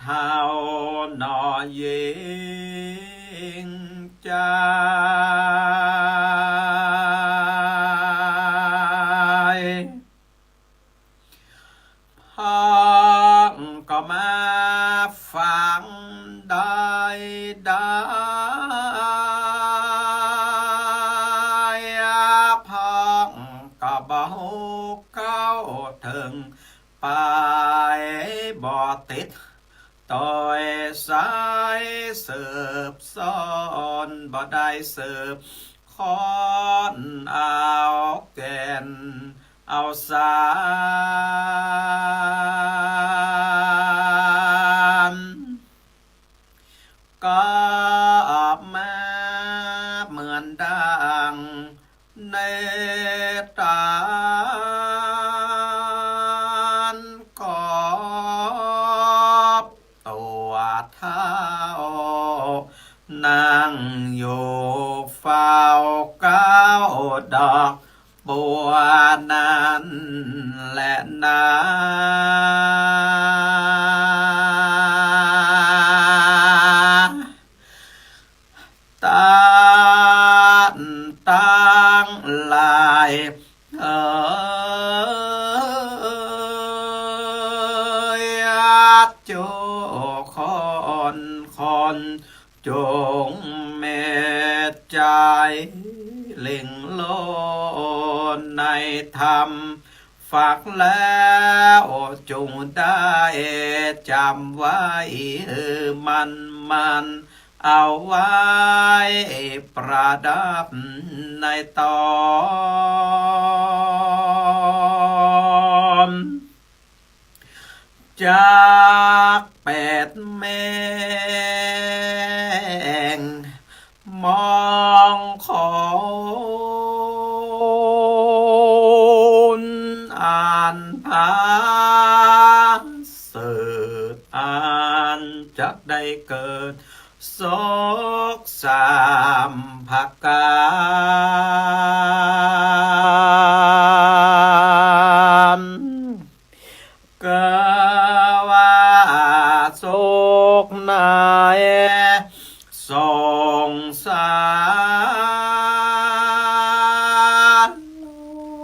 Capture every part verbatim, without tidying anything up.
เอาหนอหญิงจ๋า พ่องก็มาฟังได้ได้ พ่องก็บ่ฮู้เข้าเถิง ไปบ่ติด โตยสายสืบซ้อน บ่ได้สืบค้นเอาแก่นเอาสาร ก็มาเหมือนดังในตานกอบตัวเฒ่า นั่งอยู่เฝ้าเก๊าดอกบัวนั้นแหละนา ต้านตังหลายเอ๋ย จุคนคน จงเมตใจเล่งโลในธรรม ฟังแล้วจงได้จ๋ำไว้ มั่นมั่นเอาไว้ประดับในต๋น จักเป๋นแม่งมองคลอันผาเสริฐ อันจักได้เกิดสุขสามประก๋าน เกอว่าสุขในสงสาร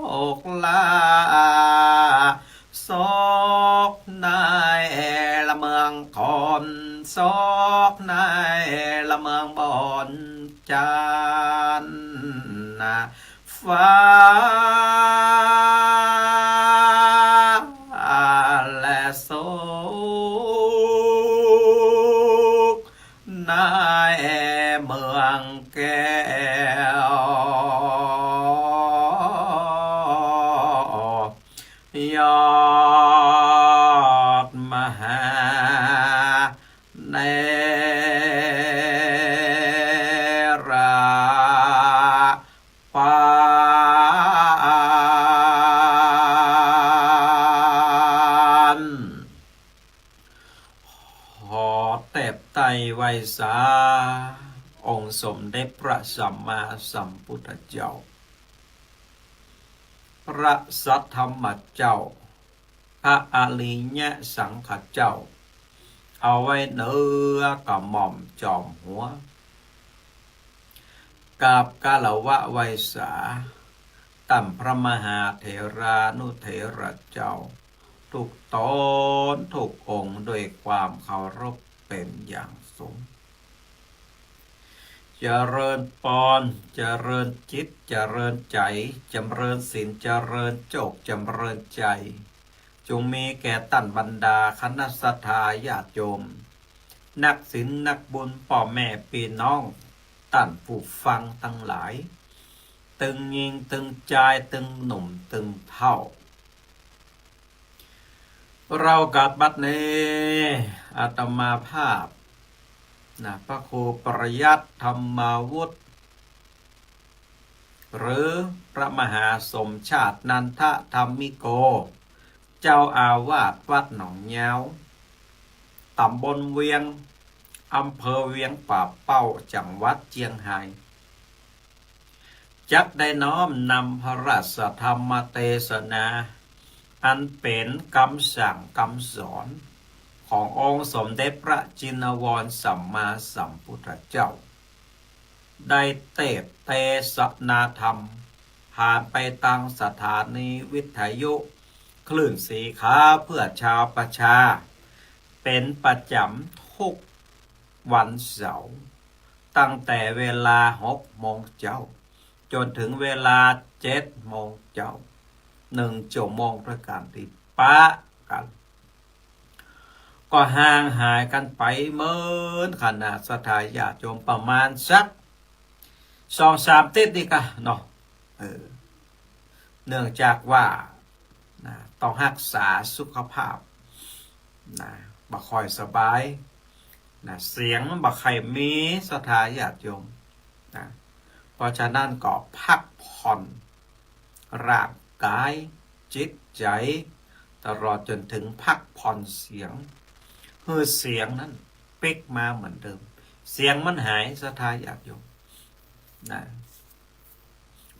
โลกลา สุขในละเมืองคน สุขในละเมืองบนจันทร์นะ ฟ้าและสุขในเมืองแก้ว ยอดมหา เนรปาน ขอแตบใต้ไหว้สา องค์สมเด็จพระสัมมาสัมพุทธเจ้า พระสัทธรรมเจ้า พระอริยสังฆเจ้า เอาไว้เหนือกระหม่อมจอมหัว กราบคารวะไหว้สา ต้านพระมหาเถรานุเถระเจ้า ทุกต๋นทุกองค์ด้วยความเคารพเป๋นอย่างสูง เจริญปอน เจริญจิต เจริญใจ๋ จำเริญศีล จำเริญโจค จำเริญใจ๋ จงมีแก่ต้านบรรดาคณะศรัทธาญาติโยม นักศีลนักบุญ ป้อแม่ปี้น้อง ต้านผู้ฟังตังหลาย ตึงญิงตึงจาย ตึงหนุ่มตึงเฒ่า เล่ากั๋นบัดนี้ อาตมาภาพ นะ พระครูประยัตถธรรมาวุธ หรือพระมหาสมชาตินันทธรรมิโก เจ้าอาวาสวัดหนองยาว ต๋ำบลเวียง อำเภอเวียงป่าเป้า จังหวัดเจียงฮาย จักได้น้อมนำพระราชธรรมเตสนา อันเป๋นกำสั่งกำสอน ขององค์สมเด็จพระจินวรสัมมาสัมพุทธเจ้า ได้เตสน์เตสนาธรรม ผ่านไปตางสถานีวิทยุคลื่นสีขาวเพื่อชาวประชา เป๋นประจ๋ำทุกวันเสาร์ ตั้งแต่เวลาหกโมงเจ๊า จ๋นเถิงเวลาเจ็ดโมงเจ๊า นึ่งจั่วโมงตวยกั๋นตี้ปะกั๋น ก็ห่างหายกั๋นไปเหมือนขนาดศรัทธาญาติโยมประมาณสักสองสามติ๊ดนี่ก่ะเนาะ เออ เนื่องจากว่า นะ ต้องฮักษาสุขภาพ นะ บ่ค่อยสบาย นะ เสียงมันบ่ค่อยมีศรัทธาญาติโยม นะ เพราะฉะนั้นก็พักผ่อน ร่างก๋าย จิตใจ๋ ตลอดจ๋นเถิงพักผ่อนเสียง หื้อเสียงนั้นปิ๊กมาเหมือนเดิม เสียงมันหายศรัทธาญาติโยม นะ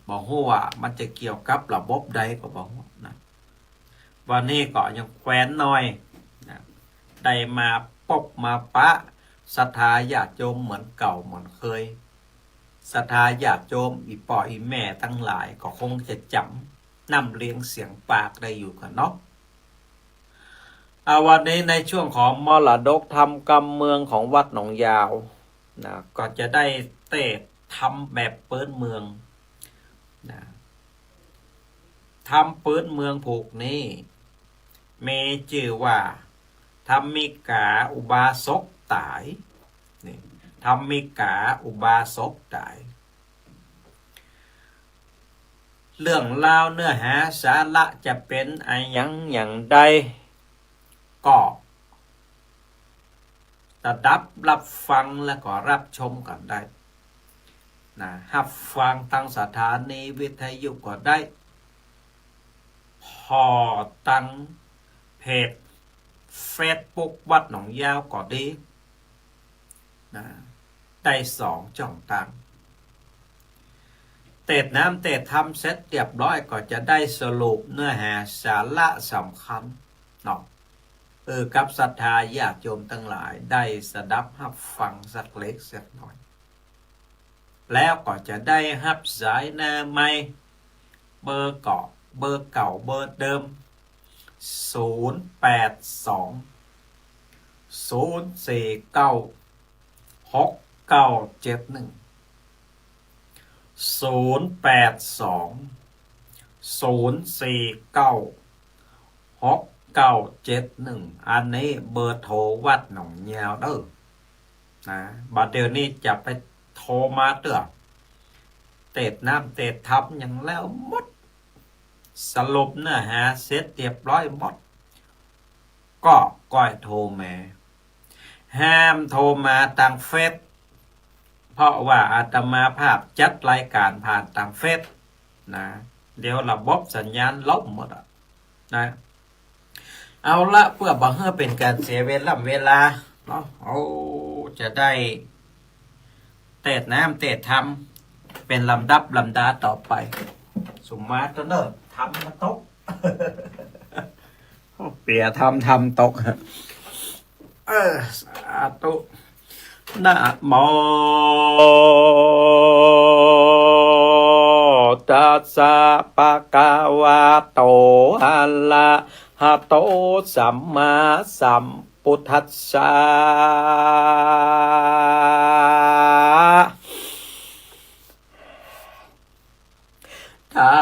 บ่ฮู้ว่ามันจะเกี่ยวกับระบบใดก็บ่ฮู้นะ วันนี้ก็ยังแขวนหน่อยนะ ได้มาปบมาปะศรัทธาญาติโยมเหมือนเก่าเหมือนเคย ศรัทธาญาติโยมอี่ป้ออี่แม่ตังหลายก็คงจะจ๋ำน้ำเลียงเสียงปากได้อยู่ก่ะเนาะ อ่า วันนี้ในช่วงของมรดกธรรมกำเมืองของวัดหนองยาวนะ ก็จะได้เตสน์ธรรมแบบปื๊นเมืองนะ ธรรมปื๊นเมืองผูกนี้ มีจื้อว่า ธรรมิกาอุบาสกต๋าย นี่ ธรรมิกาอุบาสกต๋าย เรื่องราวเนื้อหาสาระจะเป๋นอะหยังอย่างใด ก็ สดับฮับฟังแล้วก็ฮับชมกั๋นได้นะ ฮับฟังตางสถานีวิทยุก็ได้ ผ่อตางเพจเฟซบุ๊กวัดหนองยาวก็ดีนะ ได้สองจ้องตาง เตสน์น้ำเตสน์ธรรมเสร็จเรียบร้อยก็จะได้สรุปเนื้อหาสาระสำคัญเนาะ เออ กับศรัทธาญาติโยมตังหลายได้สดับฮับฟังสักเล็กสักน้อย แล้วก็จะได้ฮับสายหน้าใหม่ เบอร์ก็เบอร์เก่าเบอร์เดิม ศูนย์แปดสอง ศูนย์สี่เก้า หกเก้าเจ็ดหนึ่ง ศูนย์แปดสอง ศูนย์สี่เก้า หกเก้าเจ็ดหนึ่ง อันนี้เบอร์โทรวัดหนองยาวเด้อ นะ บ่าเดี่ยวนี้จะไปโทรมาเตื้อ เตสน์น้ำเตสน์ธรรมหยังแล้วหมด สรุปเนื้อหาเสร็จเรียบร้อยหมด ก็ก้อยโทรมา ห้ามโทรมาตางเฟซ เพราะว่าอาตมาภาพจัดรายการผ่านตางเฟซนะ เดี๋ยวระบบสัญญาณล่มหมดอะนะ เอาละ เพื่อบ่หื้อเป๋นก๋านเสียเวล่ำเวลาเนาะ เอา จะได้เตสน์น้ำเตสน์ธรรมเป๋นลำดับลำดาต่อไป สุมาเตอร์เนอร์ ธรรมมันตก เปียธรรม ธรรมตก เออ สาธุ นะโม ตัสสะ ภะคะวะโต อะระหะโต สัมมาสัมพุทธัสสะ ทา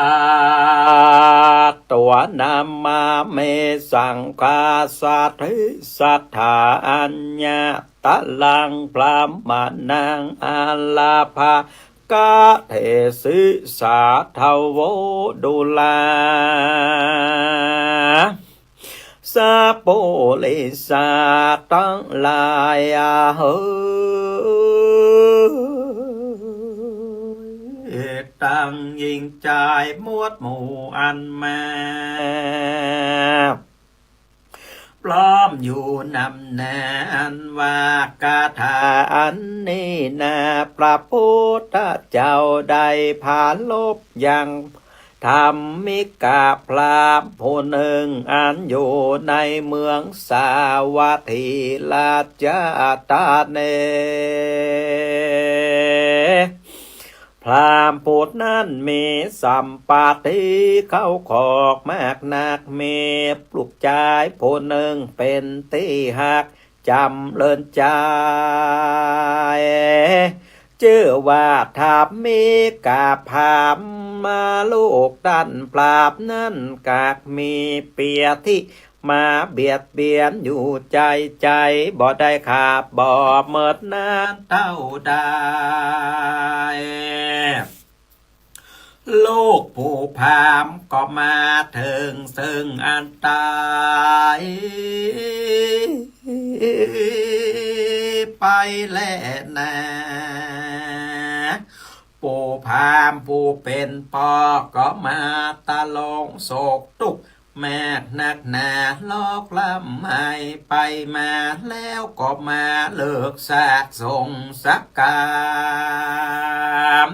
ตวะ นะมามิ สังฆาสะทิ สัทธา อัญญะตะลัง พระมะนัง อาราภะกะเทสิ สาธะโว ดูรา สะปุริสะตังหลาย อาเหย ตังญิงจายหมวดหมู่อันมา พร้อมอยู่นำหน้า อันว่าคาถาอันนี้นา พระพุทธเจ้าได้ปรารภยัง ธรรมิกะพราหมณ์ผู้นึ่ง อันอยู่ในเมืองสาวัตถีราชธานี พราหมณ์ผู้นั้นมีสัมปัตติเข้าของมากนัก มีลูกจายผู้นึ่งเป๋นตี้ฮักจ๋ำเริญใจ๋ จื้อว่าธรรมิกะพราหมณ์ ลูกต้านพราหมณ์นั้น กักมีเปียตี้มาเบียดเบียนอยู่ใจ๋ใจ๋ บ่ได้ขาบบ่เมิดนานเต้าใด ลูกปู่พราหมณ์ก็มาเถิงเซิ่งอันต๋ายไปแลนา ปู่พราหมณ์ผู้เป๋นป้อก็มาตะลงโศกตุ๊กข์มากนักหนา ลอกล้ำหายไปมา แล้วก็มาเลิกสากสงสักกาม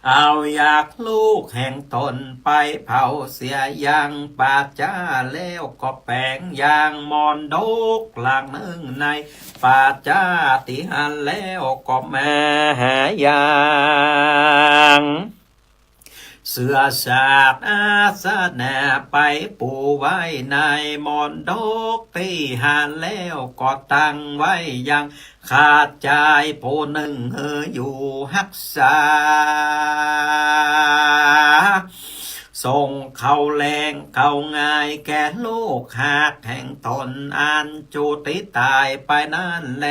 เอายักษ์ลูกแห่งต๋นไปเผาเสียยังป่าจ๊า แล้วก็แป๋งยังมณฑปหลังนึ่งในป่าจ๊าตี้หั้น แล้วก็มาหายัง เสื้อสาดอาสนะไปปูไว้ในมณฑปตี้หั้น แล้วก็ตั้งไว้ยังข้าจายผู้นึ่งหื้ออยู่ฮักษา ส่งข้าวแลงข้าวงายแก่ลูกฮักแห่งต๋นอันจุติต๋ายไปนั้นแล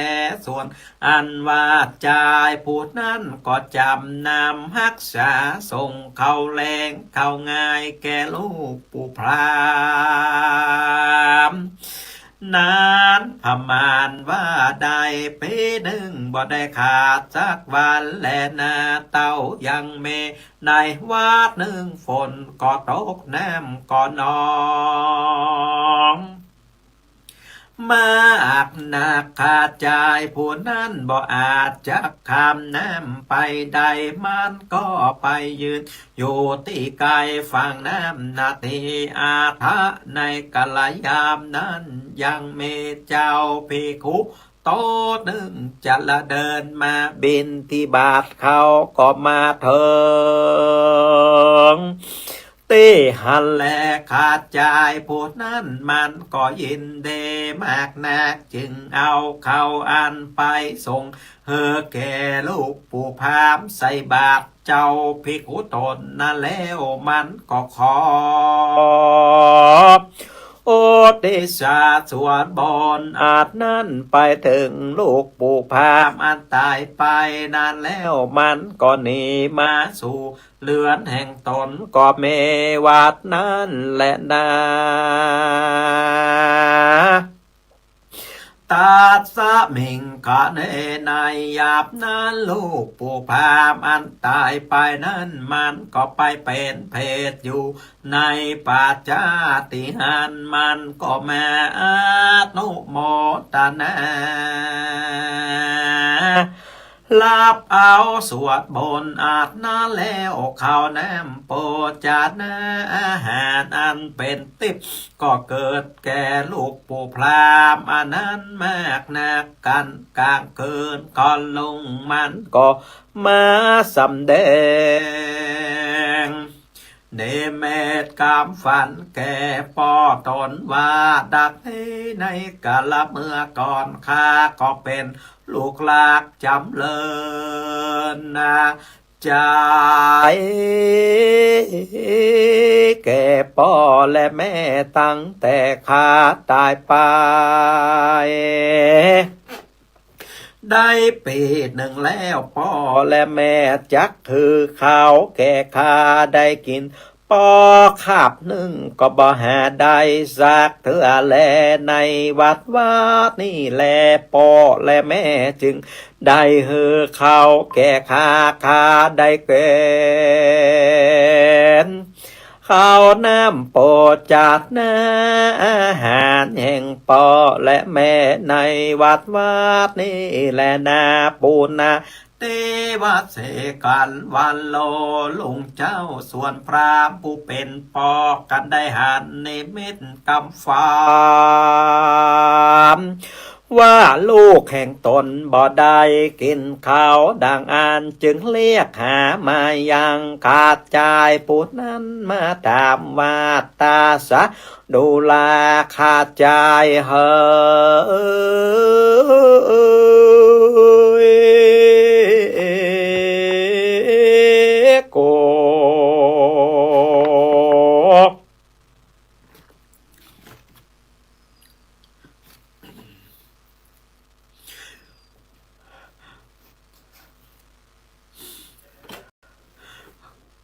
ส่วน อันว่าจายผู้นั้นก็จ๋ำนำฮักษา ส่งข้าวแลงข้าวงายแก่ลูกปู่พราหมณ์ นานประมาณว่าได้ปี๋นึ่ง บ่ได้ขาดสักวันแลนา เต้ายังมีในวัดนึ่ง ฝนก็ตกน้ำก็นอง มากนัก ข้าจายผู้นั้นบ่อาจจะข้ามน้ำไปได้ มันก็ไปยืนอยู่ตี้ใก้ฝั่งน้ำนาตี้ อาทะในกาลยามนั้น ยังมีเจ้าภิกขุโตนึ่งจะละเดินมาบิณฑบาต เขาก็มาเถิง ตี้หั้นแล ข้าจายผู้นั้นมันก็ยินดีมากนัก จึงเอาข้าวอันไปส่งหื้อแก่ลูกปู่พราหมณ์ใส่บาตรเจ้าภิกขุต๋นนั้นแล้ว มันก็ขออุทิศสวดบนอันนั้นไปเถิงลูกปู่พราหมณ์อันต๋ายไปนั้นแล้ว มันก็หนีมาสู่ เฮือนแห่งต๋นก็มีวัดนั้นแลนา ตัสมิง ขณะในยามนั้น ลูกปู่พราหมณ์อันต๋ายไปนั้น มันก็ไปเป๋นเปรตอยู่ในป่าจ๊าตี้หั้น มันก็มาอนุโมตนา ฮับเอาสวดบนอันนั้นแล้ว ข้าวน้ำโภชนาอาหารอันเป๋นติ๊บ ก็เกิดแก่ลูกปู่พราหมณ์อันนั้นมากนัก กั๋นก๋างคืนก่อนลุ่งมันก็มาสำแดง นิมิตความฝันแก่ป้อต๋นว่าดังนี้ ในกาลเมื่อก่อน ข้าก็เป๋นลูกหลากจ๋ำเริญใจ๋ แก่ป้อและแม่ตั้งแต่ข้าต๋ายไป ได้ปี๋นึ่งแล้ว ป้อและแม่จักหื้อข้าวแก่ข้าได้กิ๋น ป้อคาบนึ่งก็บ่หาได้สักเตื้อแล ในวัดวานี้แล ป้อและแม่จึงได้หื้อข้าวแก่ข้า ข้าได้กิ๋น ข้าวน้ำโภชนาอาหารแห่งป้อและแม่ในวัดวานี้แลนา ปุณณะ เตวะเสกัลวันโล ลุงเจ้าส่วนพราหมณ์ผู้เป๋นป้อ กันได้หันนิมิตกำฝัน ว่าลูกแห่งตนบ่ได้กิ๋นข้าวดังอั้น จึงเรียกหามายัง ขจายผู้นั้นมาถามว่า ตาสะ ดูราขจายเหยโก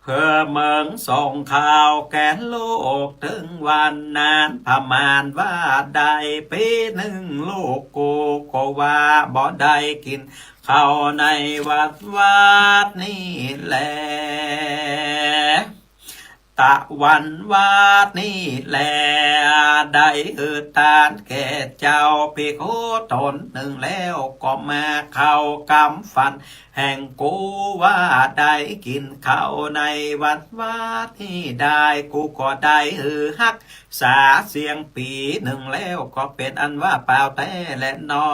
เฮอเมิงส่งข้าวแก่ลูก เถิงวันนั้นประมาณว่าได้ปี๋นึ่ง ลูกกูก็ว่าบ่ได้กิ๋นข้าวในวัดวัดนี้แล ตะวันวัดนี้แล ได้หื้อตานแก่เจ้าภิกขุต๋นนึ่งแล้ว ก็มาเข้ากำฝันแห่งกูว่าได้กิ๋นข้าวในวัดวัดนี้ได้ กูก็ได้หื้อฮักษาเสี้ยงปี๋นึ่งแล้ว ก็เป๋นอันว่าเปล่าแต๊แลหนอ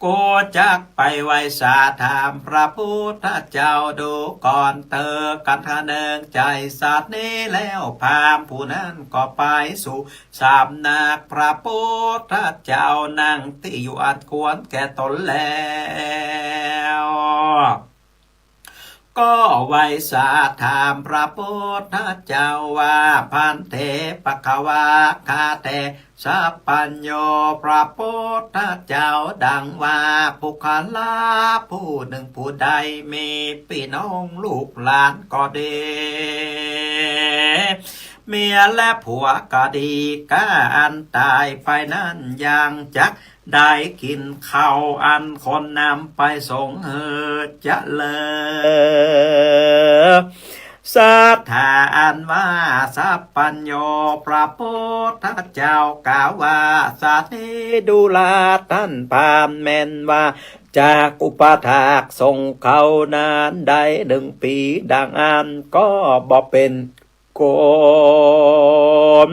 กูจักไปไหว้สาถามพระพุทธเจ้าดูก่อนเต๊อะ กันเถิงใจ๋สัตย์นี้แล้ว พราหมณ์ผู้นั้นก็ไปสู่สำนักพระพุทธเจ้า นั่งตี้อยู่อันควรแก่ต๋นแล้ว ก็ไหว้สาถามพระพุทธเจ้าว่า ภันเต ภควา ข้าแต่สัพพัญญูพระพุทธเจ้า ดังว่าบุคคละผู้นึ่งผู้ใดมีปี้น้องลูกหลานก็ดี เมียและผัวก็ดี ก้าอันต๋ายไปนั้นยังจัก ได้กิ๋นข้าวอันคนนำไปสงฆ์หื้อเจริญ สัตถาอันว่าสัพพัญญูพระพุทธเจ้ากล่าวว่า สาลีดูราท่านพราหมณ์ แม่นว่าจักอุปถากสงฆ์เขานั้นได้นึ่งปี๋ ดังอั้นก็บ่เป๋น กม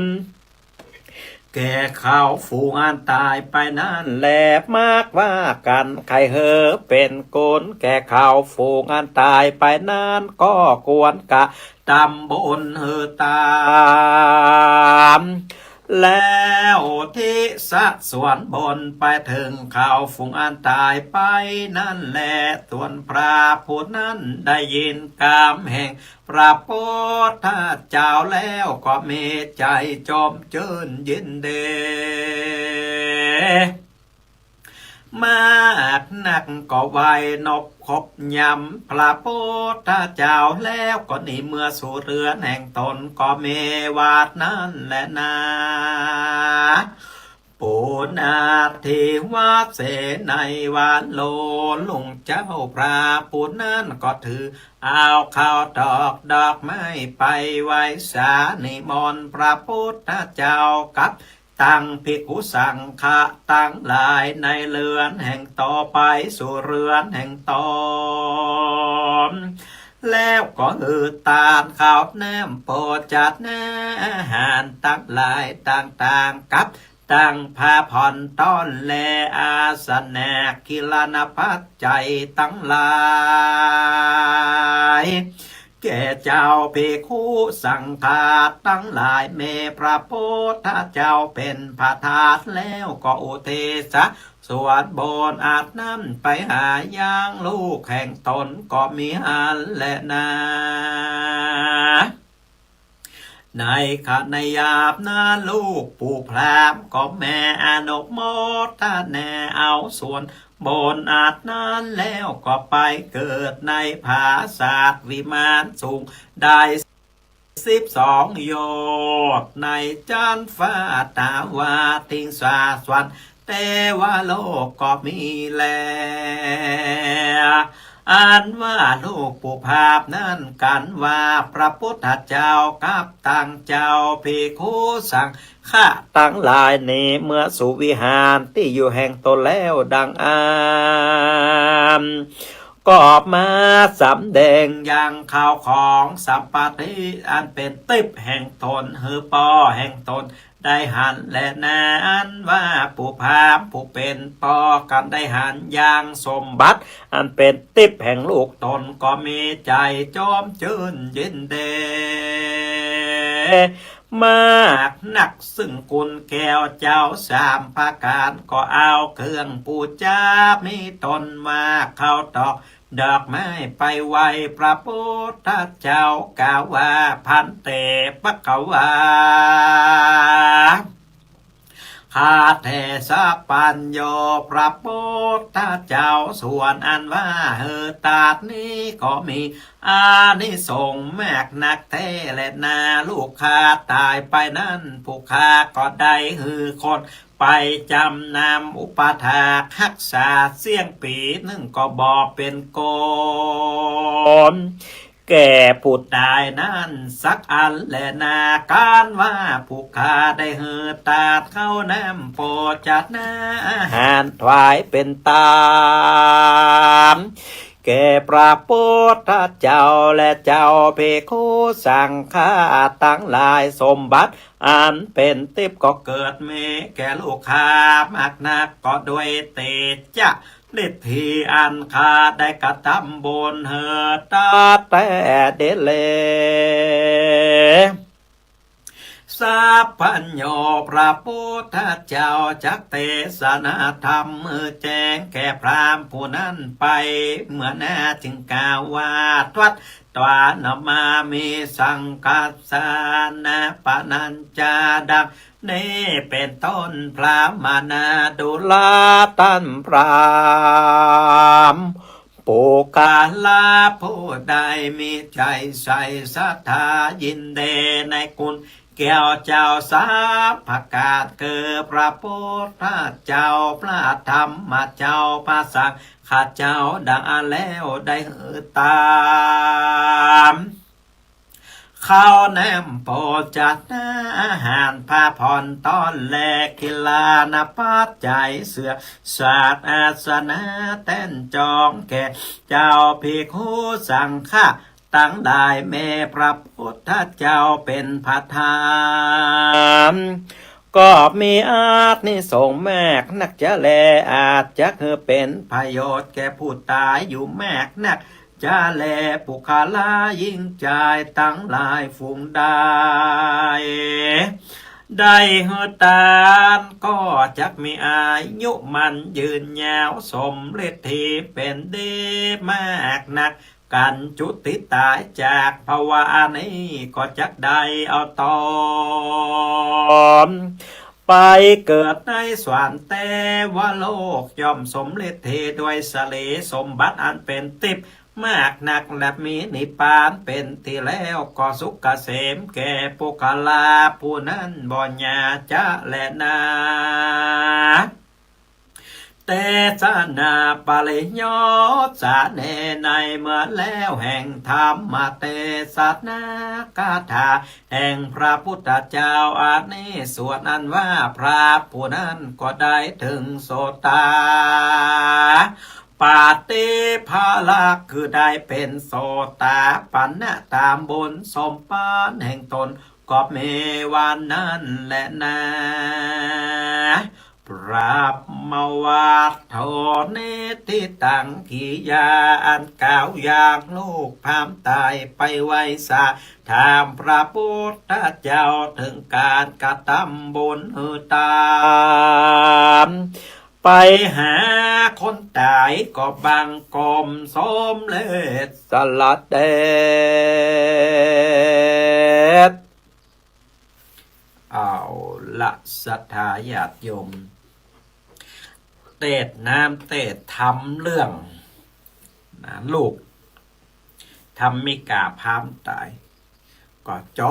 แก่เขาฝูงอันต๋ายไปนั้นแล มากว่ากั๋น ใค่หื้อเป๋นกุณแก่เขาฝูงอันต๋ายไปนั้น ก็ควรกระตำบุญหื้อต๋าม แล้วทิศส่วนบนไปเถิงเขาฝูงอันต๋ายไปนั้นแล ส่วนพราหมณ์ผู้นั้นได้ยินกำแห่ง พระพุทธเจ้าแล้วก็มีใจ๋จมจื้นยินดี มากนักก็ไหว้นบขบยำพระพุทธเจ้าแล้วก็หนีเมือสู่เฮือนแห่งต๋นก็มีวัดนั้นแลนา ปุณณาทิวาเส ในวันโล ลุงเจ้าพราหมณ์ผู้นั้นก็ถือเอาข้าวตอกดอกไม้ไปไหว้สานิมนต์พระพุทธเจ้ากับตังภิกขุสังฆะตังหลายในเฮือนแห่งต๋นไปสู่เฮือนแห่งต๋น แล้วก็หื้อตานข้าวน้ำโภชนาหารตังหลายต่างๆ กับ ตังผ้าผ่อนต้อนและอาสนะ กิลานะปัจจัยตังหลาย แก่เจ้าภิกขุสังฆะตังหลาย มีพระพุทธเจ้าเป๋นประธานแล้วก็อุทิศส่วนบุญอันนั้นไปหายังลูกแห่งต๋นก็มีหั้นแลนา ในขณะยามนั้นลูกปู่พราหมณ์ก็แม่อนุโมทนาเอาส่วนบุญอันนั้นแล้วก็ไปเกิดในผาสาทวิมานสูงได้สิบสองโยชน์ในจั๊นฟ้า ตาวติงสา สวรรค์เทวโลกก็มีแล อันว่าลูกปู่พราหมณ์นั้นกรานว่า พระพุทธเจ้ากับตังเจ้าภิกขุสังฆะตังหลายนี้ เมื่อสู่วิหารตี้อยู่แห่งตนแล้วดังอั้น ก็มาสำแดงยังข้าวของสัมปติ อันเป๋นติ๊บแห่งตน หื้อป้อแห่งตนได้หันแลนา อันว่าปู่พราหมณ์ผู้เป๋นป้อกั๋นได้หันยังสมบัติ อันเป๋นติ๊บแห่งลูกตน ก็มีใจ๋จอมจื้นยินดีมากนัก ซึ่งกุลแก้วเจ้าสามประก๋าน ก็เอาเครื่องปู๋จามีต้นหมาก ข้าวตอก ดอกไม้ไปไหว้พระพุทธเจ้า กล่าวว่า ภันเต ภควา ข้าแต่สัพพัญญูพระพุทธเจ้า ส่วนอันว่าหื้อตาดนี้ก็มีอานิสงส์มากนักแต๊แลนา ลูกข้าต๋ายไปนั้น ผู้ข้าก็ได้หื้อคน ไปจ๋ำนำอุปัฏฐากฮักษาเสี้ยงปี๋นึ่งก็บ่เป๋นกรรมแก่ผู้ต๋ายนั้นสักอันแลนา กรานว่าผู้ข้าได้หื้อตาดข้าวน้ำโภชนะอาหารถวายเป๋นตาม แก่พระพุทธเจ้าและเจ้าภิกขุสังฆะตังหลาย สมบัติอันเป๋นติ๊บก็เกิดมีแก่ลูกข้ามากนัก ก็ด้วยเตจะฤทธีอันข้าได้กระทำบุญหื้อตาดแต๊ดีแล สัพพัญญูพระพุทธเจ้าจักเตสนาธรรมหื้อแจ้งแก่พราหมณ์ผู้นั้นไป เมื่อนาจึงกล่าวว่า ทวัตวานะมามิสังคัสสานะปะนัญจา ดังนี้เป๋นต้น พราหมณาดูราต้านพราหมณ์ ปุคคละผู้ใดมีใจ๋ใส่ศรัทธายินดีในกุลแก้วเจ้าสามประก๋าน คือพระพุทธเจ้า พระธรรมเจ้า พระสังฆเจ้า ดังอั้นแล้วได้หื้อตาม ข้าวน้ำโภชนะอาหาร ผ้าผ่อนต้อน และกิลานะปัจจัย เสื่อสาดอาสนะแต้นจอง แก่เจ้าภิกขุสังฆะตังหลาย แม้พระพุทธเจ้าเป๋นประธาน ก็มีอานิสงส์มากนักจะแล อาจจะหื้อเป๋นประโยชน์แก่ผู้ต๋ายอยู่มากนักจะแล ปุคคละหญิงจายตังหลาย ฝูงใดได้หื้อตาน ก็จักมีอายุมั่นยืนยาว สมฤทธีเป๋นดีมากนัก กั๋นจุติต๋ายจากภวะนี้ ก็จักได้เอาตนไปเกิดในสวรรค์เตวโลก ย่อมสมฤทธีด้วยสรีสมบัติอันเป๋นติ๊บมากนัก และมีนิพพานเป๋นตี้แล้ว ก็สุขเกษมแก่ปุคคละผู้นั้นบ่อย่าจะแลนา เตสนาปริโยชน์ สาแน่ในเมื่อแล้วแห่งธรรมเตสนาคาถาแห่งพระพุทธเจ้า อันนี้สวดอันว่า พราหมณ์ผู้นั้นก็ได้เถิงโสตาปัตติผละ คือได้เป๋นโสตาปันนะต๋ามบุญสมปานแห่งตน ก็มีวันนั้นแลนา พราหมณ์วัตโธ นิฏฐิตัง กิริยาอันกล่าวอย่างลูกพราหมณ์ต๋ายไปไหว้สา ถามพระพุทธเจ้าเถิงก๋านกระทำบุญหื้อตาน ไปหาคนต๋ายก็บังคมสมเร็จสละเดช เอาละศรัทธาญาติโยม เตสน์น้ำเตสน์ธรรมเรื่อง นะ ลูกธรรมิกาพราหมณ์ต๋าย ก็จ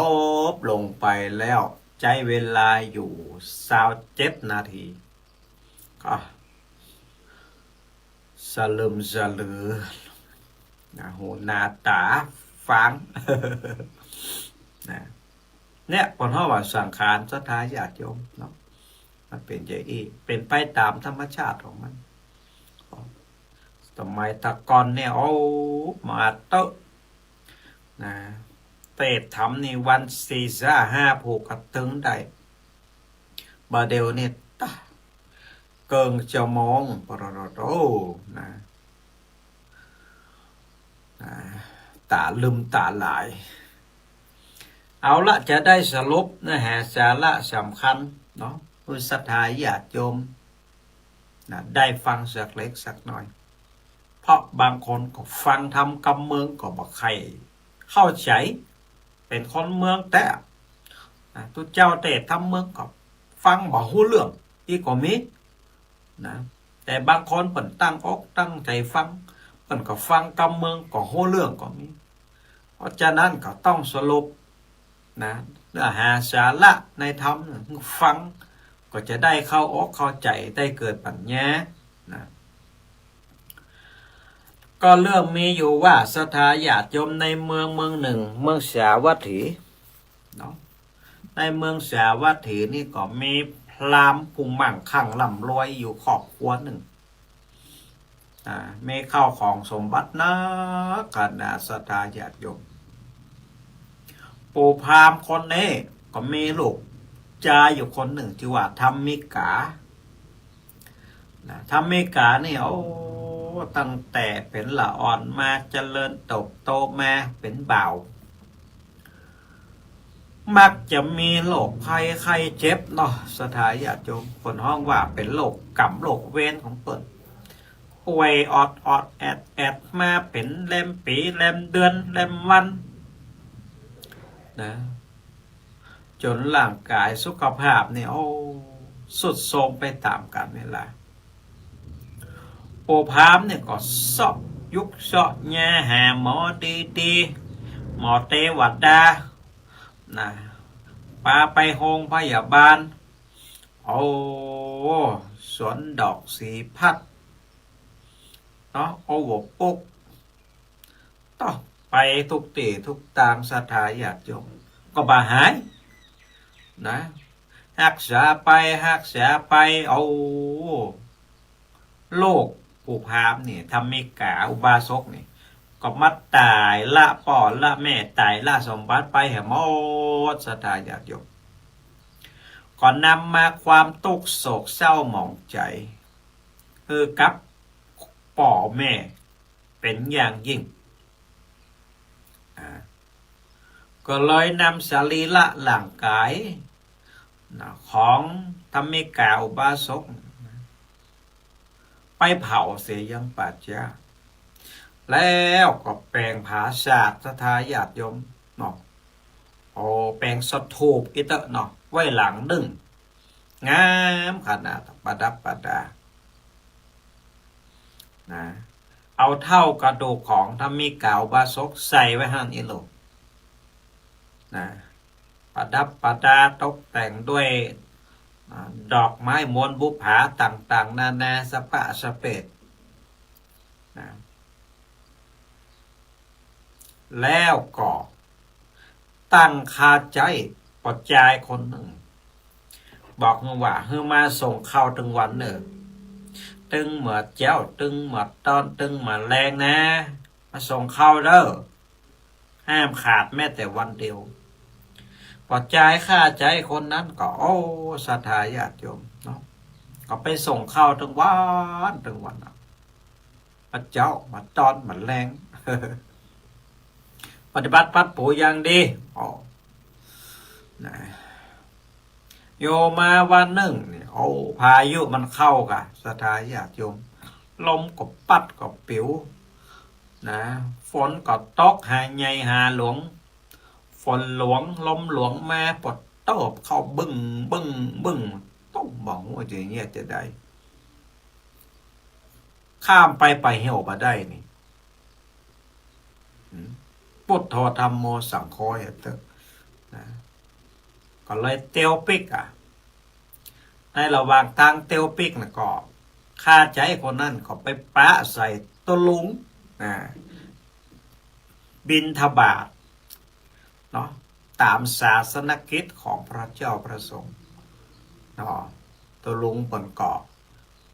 บลงไปแล้ว ใจ๊เวลาอยู่ซาวเจ็ดนาที ก็สลึมสลือ นะ หูหนวกต๋าฟาง นะ เนี่ย เปิ้นฮ้องว่าสังขาร ศรัทธาญาติโยมเนาะ มันเป๋นจะอี้ เป๋นไปต๋ามธรรมชาติของมัน สมัยตะก่อนเนี่ย โอ้ มาเต๊อะ นะ เตศน์ธรรมนี่วันสี่ซะห้าผู้ก็ตึงได้ บ่าเดี่ยวนี่ตะ เกิ่งชั่วโมง ปะโตโต นะ นะ ต๋าลืมต๋าหลาย เอาละ จะได้สรุปเนื้อหาสาระสำคัญเนาะ หื้อศรัทธาญาติโยม นะ ได้ฟังสักเล็กสักน้อย เพราะบางคนก็ฟังธรรมกำเมืองก็บ่ใค่เข้าใจ๋ เป๋นคนเมืองแต๊ นะ ตุ๊เจ้าเตศน์ธรรมเมืองก็ฟังบ่ฮู้เรื่อง อี้ก็มี นะ แต่บางคนเปิ้นตั้งอกตั้งใจ๋ฟัง เปิ้นก็ฟังกำเมืองก็ฮู้เรื่องก็มี เพราะฉะนั้นก็ต้องสรุป นะ เนื้อหาสาระในธรรมเนี่ย ฟังก็จะได้เข้าอกเข้าใจ๋ ได้เกิดปัญญา นะ ก็เรื่องมีอยู่ว่า ศรัทธาญาติโยมในเมืองเมืองนึ่ง เมืองสาวัตถี เนาะ ในเมืองสาวัตถีนี่ก็มีพราหมณ์ผู้มั่งคั่งร่ำรวยอยู่ครอบครัวนึ่ง อ่า มีข้าวของสมบัตินักขนาด ศรัทธาญาติโยม ปู่พราหมณ์คนนี้ก็มีลูกจายอยู่คนนึ่ง จื้อว่าธรรมิกา นะ ธรรมิกานี่ โอ้ ตั้งแต่เป๋นละอ่อนมา เจริญเติบโตมาเป๋นบ่าว มักจะมีโรคภัยไข้เจ็บเนาะ ศรัทธาญาติโยม เปิ้นฮ้องว่าเป๋นโรคกรรมโรคเวรของเปิ้น ป่วยออดๆ แอดๆ มาเป๋นแรมปี๋ แรมเดือน แรมวัน นะ จ๋นร่างก๋ายสุขภาพนี่ โอ้ ทรุดโทรมไปต๋ามกาลเวลา ปู่พราหมณ์นี่ก็เซาะยุกเซาะยาหาหมอดีๆ หมอเตวดา นะ ปาไปโฮงพยาบาล โอ้ สวนดอกสีพัด เนาะ โอวปุก ต้องไปกู้ตี้กู้ตาง ศรัทธาญาติโยม ก็บ่หาย นะ ฮักษาไป ฮักษาไป โอ้ ลูกปู่พราหมณ์นี่ ธรรมิกาอุบาสกนี่ ก็มาต๋ายละป้อละแม่ ต๋ายละสมบัติไปแหมหมด ศรัทธาญาติโยม ก็นำมาความตุ๊กข์โศกเศร้าหมองใจ๋ หื้อกับป้อแม่เป๋นอย่างยิ่ง อ่า ก็เลยนำสรีระร่างก๋าย นะ ของธรรมิกาอุบาสก ไปเผาเสียยังป่าจ๊า แล้วก็แป๋งผาสาด ศรัทธาญาติโยมเนาะ โอ้ แป๋งสถูปอี้เต๊อะเนาะ ไว้หลังนึ่ง งามขนาด ประดับประดา นะ เอาเถ้ากระดูกของธรรมิกาอุบาสกใส่ไว้หั้นอี้ลูก นะ ประดับประดาตกแต่งด้วย อ่า ดอกไม้มณฑุปผาต่างๆ นานา สะปะสะเปด นะ แล้วก็ตั้งค่าใจ๊ป้อจายคนนึ่ง บอกหื้อว่า หื้อมาส่งข้าวตึงวันเน่อ ตึงเมื่อเจ๊า ตึงเมื่อตอน ตึงเมื่อแลงนะ มาส่งข้าวเน่อ ห้ามขาดแม้แต่วันเดียว ป้อจายค่าใจ๊คนนั้นก็ โอ้ ศรัทธาญาติโยมเนาะ ก็ไปส่งข้าวตึงวันตึงวันอะ มาเจ๊า มาตอน มาแลง ปฏิบัติพลัดผลูอย่างดี อ๋อ นะ อยู่มาวันนึ่งนี่ โอ้ พายุมันเข้าก่ะ ศรัทธาญาติโยม ลมก็ปั๊ดก็ปิ๋ว นะ ฝนก็ตกหาใหญ่หาหลวง ฝนหลวง ลมหลวงมา ปอดโต้เข้าบึ้ง บึ้ง บึ้ง ต้องบอกว่าจะเยียะจะใด ข้ามไปป่าเหี่ยวบ่ได้นี่ อืม พุทโธ ธัมโม สังโฆ เหียเต๊อะ นะ ก็เลยเตียวปิ๊กอะ ในระหว่างตางเตียวปิ๊กน่ะก็ ค่าใจ๊คนนั้นก็ไปปะใส่ตุ๊ลุง นะ บิณฑบาตเนาะ ต๋ามศาสนกิจของพระเจ้าพระสงฆ์เนาะ ตุ๊ลุงเปิ้นก็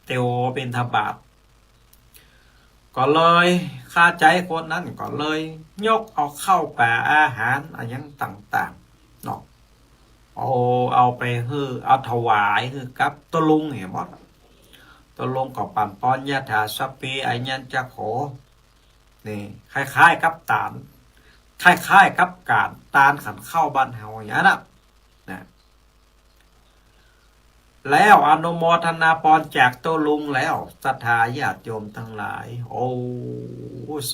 เตียวบิณฑบาต ก็เลย คาใจ๋คนนั้นก็เลยยกเอาข้าวป๋าอาหารอะหยังต่างๆ เนาะ เอา เอาไปหื้อ เอาถวายหื้อกับตุ๊ลุงเหียหมด ตุ๊ลุงก็ปั๋นปอน ยะถาสัพพี อายัญจะโข นี่ คล้ายๆ กับตาน คล้ายๆ กับก๋านตานขันข้าวบ้านเฮาอย่างนั้นน่ะ นะ แล้วอนุโมทนาปอนจากตุ๊ลุงแล้ว ศรัทธาญาติโยมตังหลาย โอ้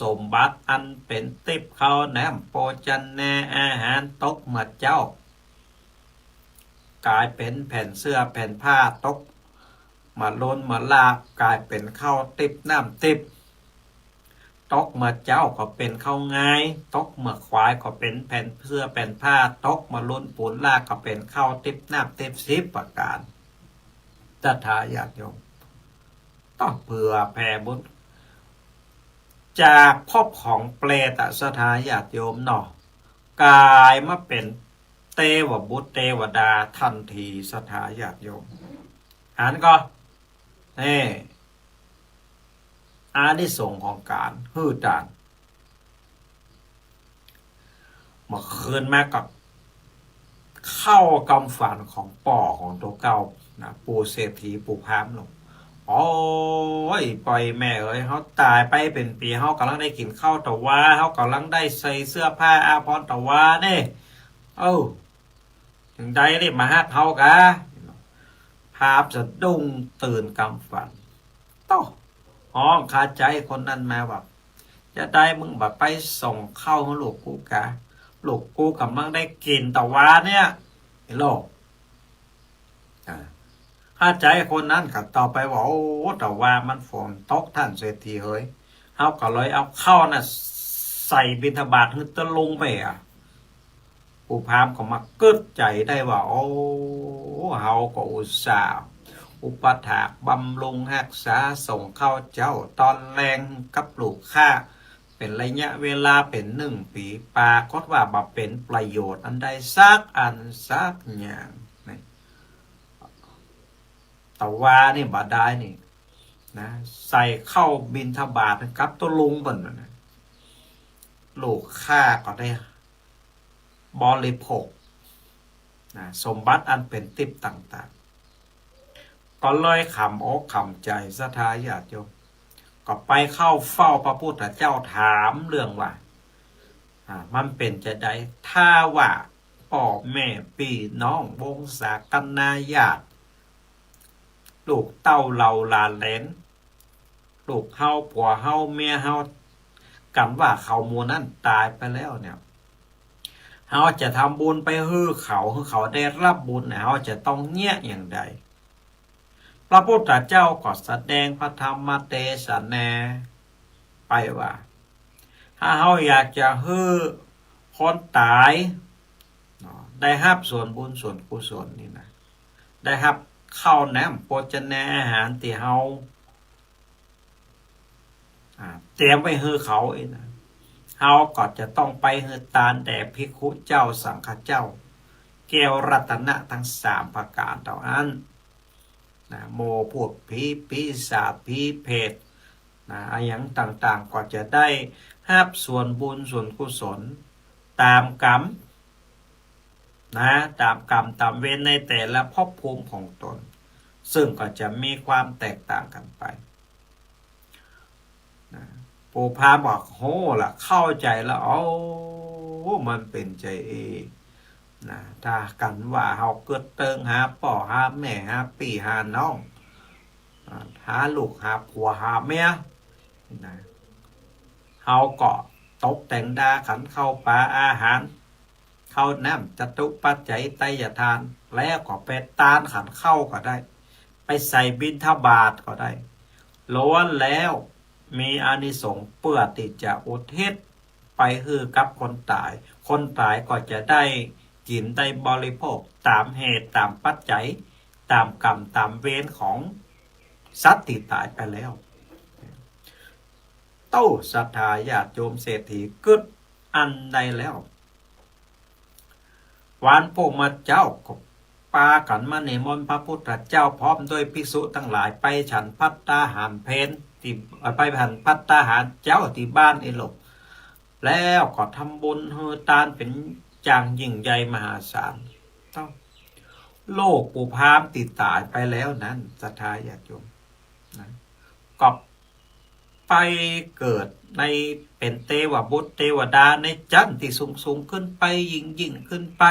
สมบัติอันเป๋นติ๊บ ข้าวแหนม โภชเนยอาหาร ตกเมื่อเจ๊า ก๋ายเป๋นแผ่นเสื้อแผ่นผ้า ตกเมื่อลุนเมื่อลาก ก๋ายเป๋นข้าวติ๊บน้ำติ๊บ ตกเมื่อเจ๊าก็เป๋นข้าวงาย ตกเมื่อขวายก็เป๋นแผ่นเสื้อแผ่นผ้า ตกเมื่อลุนปูนลากก็เป๋นข้าวติ๊บน้ำติ๊บ สิบประก๋าน ศรัทธาญาติโยม ต้องเผื่อแผ่บุญ จากภพของเปรตอะ ศรัทธาญาติโยมเนาะ ก๋ายมาเป๋นเตวบุตรเตวดาตันที ศรัทธาญาติโยม หันก่อ นี่ อานิสงส์ของก๋านหื้อตาน เมื่อคืนมาก็เข้ากำฝันของป้อของตั๋วเก่านะ ปู่เศรษฐี ปู่พราหมณ์ลง โอ๊ย ป้อแม่เอ๋ย เฮาต๋ายไปเป๋นปี๋ เฮาก่ำลังได้กิ๋นข้าวตะวา เฮาก่ำลังได้ใส่เสื้อผ้าอาภรณ์ตะวาเนี่ย เอ้า เถิงใดได้มาฮักเฮากา พราหมณ์สะดุ้งตื่นกำฝัน โต้ ฮ้องคาใจ๋คนนั้นมาว่า จาใดมึงบ่ไปส่งข้าวหื้อลูกกูกา ลูกกูก่ำลังได้กิ๋นตะวาเนี่ย ไอ้โลก อ่า คาใจ๋คนนั้นก็ตอบไปว่า โอ้ ตะวามันฝนตกต้านเศรษฐีเหย เฮาก็เลยเอาข้าวน่ะใส่บิณฑบาตหื้อตุ๊ลุงไปอะ ปู่พราหมณ์ก็มากึ๊ดใจ๋ได้ว่า โอ้ เฮาก็อุตส่าห์อุปถากบำรุงฮักษาส่งข้าวเจ๊าตอนแลงกับลูกข้า เป๋นระยะเวลาเป๋นหนึ่งปี๋ ปรากฏว่าบ่เป๋นประโยชน์อันใดสักอันสักอย่างนี่ ตะวานี่บ่ได้นี่นะ ใส่ข้าวบิณฑบาตกับตุ๊ลุงเปิ้นน่ะนะ ลูกข้าก็ได้บริโภคนะ สมบัติอันเป๋นติ๊บต่างๆ ก็เลยขำอกขำใจ๋ ศรัทธาญาติโยม ก็ไปเข้าเฝ้าพระพุทธเจ้าถามเรื่องว่า อ่า มันเป๋นจาใด ถ้าว่าป้อแม่ปี้น้องวงศาคณาญาติ ลูกเต้าเหล่าหลานเหลน ลูกเฮา ผัวเฮา เมียเฮา กั๋นว่าเขาหมู่นั้นต๋ายไปแล้วเนี่ย เฮาจะทำบุญไปหื้อเขา หื้อเขาได้รับบุญเนี่ย เฮาจะต้องเยียะอย่างใด พระพุทธเจ้าก็แสดงพระธรรมเตสนาไปว่า ถ้าเฮาอยากจะหื้อคนต๋ายเนาะ ได้ฮับส่วนบุญส่วนกุศลนี่นะ ได้ฮับข้าวน้ำโภชเนยอาหารตี้เฮา อ่า เตรียมไว้หื้อเขาอี้นะ เฮาก็จะต้องไปหื้อตานแด่ภิกขุเจ้าสังฆเจ้า แก้วรัตนะตังสามประก๋านเต้าอั้นนะ หมู่พูดผี ปีศาจ ผีเปรตนะ อะหยังต่างๆ ก็จะได้ฮับส่วนบุญส่วนกุศลต๋ามกรรม นะ ต๋ามกรรมต๋ามเวรในแต่ละภพภูมิของตน ซึ่งก็จะมีความแตกต่างกั๋นไปนะ ปู่พราหมณ์บอก โหละ เข้าใจ๋ละ โอ้ มันเป๋นจาอี้นะ ถ้ากั๋นว่าเฮากึ๊ดเติงหาป้อหาแม่ หาปี้หาน้อง อ่า หาลูกหาผัวหาเมียนะ เฮาก็ตกแต่งดาขันข้าวป๋าอาหาร ข้าวน้ำจตุปัจจัยไตรยทาน แล้วก็ไปตานขันข้าวก็ได้ ไปใส่บิณฑบาตก็ได้ ล้วนแล้วมีอานิสงส์เปื้อตี้จะอุทิศไปหื้อกับคนต๋าย คนต๋ายก็จะได้กิ๋นได้บริโภคต๋ามเหตุต๋ามปัจจัย ต๋ามกรรมต๋ามเวรของสัตว์ตี้ต๋ายไปแล้ว โต้ ศรัทธาญาติโยมเศรษฐีกึ๊ด อั้นได้แล้ว วันพวกมาเจ๊าก็ปากั๋นมานิมนต์พระพุทธเจ้าพร้อมด้วยภิกษุตังหลายไปฉันภัตตาหารเพลตี้ เอ่อ ไปฉันภัตตาหารเจ๊าตี้บ้านอี้โลก แล้วก็ทำบุญหื้อตานเป๋นอย่างยิ่งใหญ่มหาศาล เต้า ลูกปู่พราหมณ์ตี้ต๋ายไปแล้วนั้น ศรัทธาญาติโยมนะ ก็ไปเกิดใน เป๋นเตวบุตรเตวดาในจั๊นตี้สูงๆ ขึ้นไป ยิ่งๆ ขึ้นไป